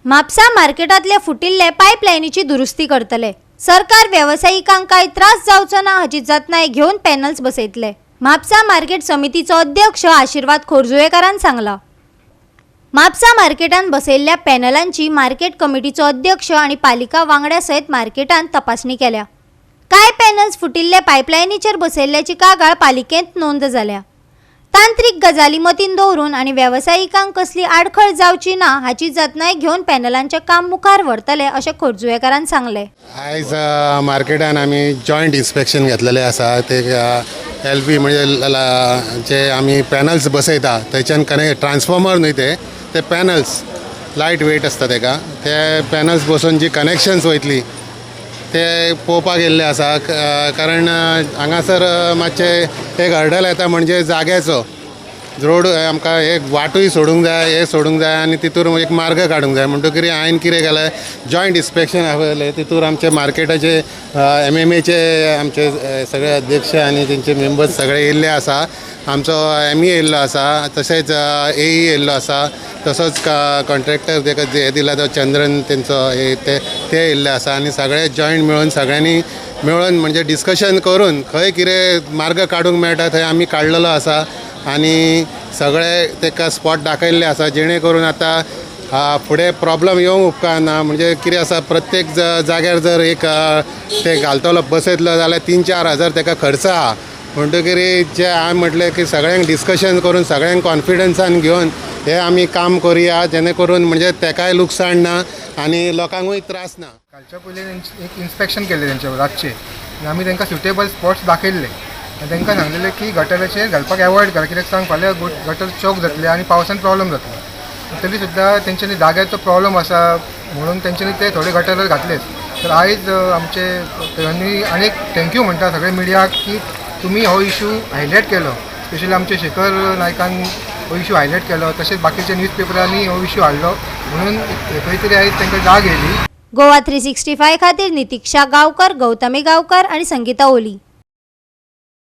म्हापसा मार्केटांतले फुटिल्ले पायपलायनीची दुरुस्ती करतले. सरकार वेवसायिकांक कांय त्रास जावचो ना हाची जतनाय घेवन पॅनल्स बसयतले. म्हापसा मार्केट समितीचो अध्यक्ष आशिर्वाद खोर्जुवेकारान सांगला. म्हापसा मार्केटान बसयल्ल्या पॅनलांची मार्केट कमिटीचो अध्यक्ष आनी पालिका वांगड्या सयत मार्केटान तपासणी केल्या. कांय पॅनल्स फुटिल्ले पायपलायनीचेर बसयल्ल्याची कागाळ पालिकेंत नोंद जाल्या. तांत्रीक गजाली मतीन दवरून आनी वेवसायिकांक कसली आडखळ जावची ना हाची जतनाय घेवन पॅनलांचें काम मुखार व्हरतले अशें खोर्जुवेकारान सांगलें. आयज मार्केटान आमी जॉयंट इन्स्पेक्शन घेतलेलें आसा. ते एल पी म्हणजे जे आमी पॅनल्स बसयता थंयच्यान कनेक्ट ट्रान्सफॉर्मर न्हय, ते ते पॅनल्स लायट वेट आसता तेका. ते पॅनल्स बसोवन जी कनेक्शन्स वयतली ते पळोवपाक येयल्ले आसा. कारण हांगासर मातशें एक हर्डल येता, म्हणजे जाग्याचो. रोड आमकां एक वाटूय सोडूंक जाय, हें सोडूंक जाय आनी तितूर एक मार्ग काडूंक जाय. म्हणटकीर हांवें कितें केलें, जॉयंट इन्स्पेक्शन आपयलें. तितूर आमचे मार्केटाचे एमएमएचे आमचे सगळे अध्यक्ष आनी तेंचे मेंबर्स सगळे येयल्ले आसा. आमचो एमई येयल्लो आसा, तशेंच एई येयल्लो आसा, तसोच कॉन्ट्रॅक्टर तेका हें दिला तो चंद्रन तेंचो हे ते ते येयल्ले आसा. आनी सगळे जॉयंट मेळून, सगळ्यांनी मेळून म्हणजे डिस्कशन करून खंय कितें मार्ग काडूंक मेळटा थंय आमी काडलेलो आसा आनी सगळे तेका स्पॉट दाखयल्ले आसा, जेणे करून आतां फुडें प्रॉब्लम येवंक उपकारना. म्हणजे कितें आसा, प्रत्येक जाग्यार जर एक ते घालतलो, बसयतलो जाल्यार 3-4 हजार तेका खर्च आहा. म्हणटकीर जे हांवें म्हटलें की सगळ्यांक डिस्कशन करून, सगळ्यांक कॉन्फिडन्सान घेवन हे आमी काम करुया, जेणे करून म्हणजे तेकाय लुकसाण ना आनी लोकांकूय त्रास ना. कालच्या पयलीं एक इन्स्पेक्शन केल्लें तेंच्या रातचें आनी आमी तांकां सुटेबल स्पॉट्स दाखयल्ले आनी तांकां सांगलेलें की गटराचेर घालपाक एवॉयड करा, कित्याक सांग, फाल्यां गटर चोक जातलें आनी पावसान प्रॉब्लम जातलो. तरी सुद्दां तेंच्यांनी जाग्याचो प्रॉब्लम आसा म्हणून तेंच्यांनी ते थोडे गटरार घातलेच. तर आयज आमचे आनी आनी एक thank you म्हणटा सगळे मिडियाक की तुमी हो इशू हायलायट केलो. स्पेशली आमचे शेखर नायकान हो इशू हायलायट केलो, तशेंच बाकीच्या न्यूज पेपरांनी हो इशू हाडलो, म्हणून खंय तरी आयज तांकां जाग येयली. गोवा 365 खातीर नितिक्षा गांवकर, गौतमी गांवकर आणि संगीता ओली.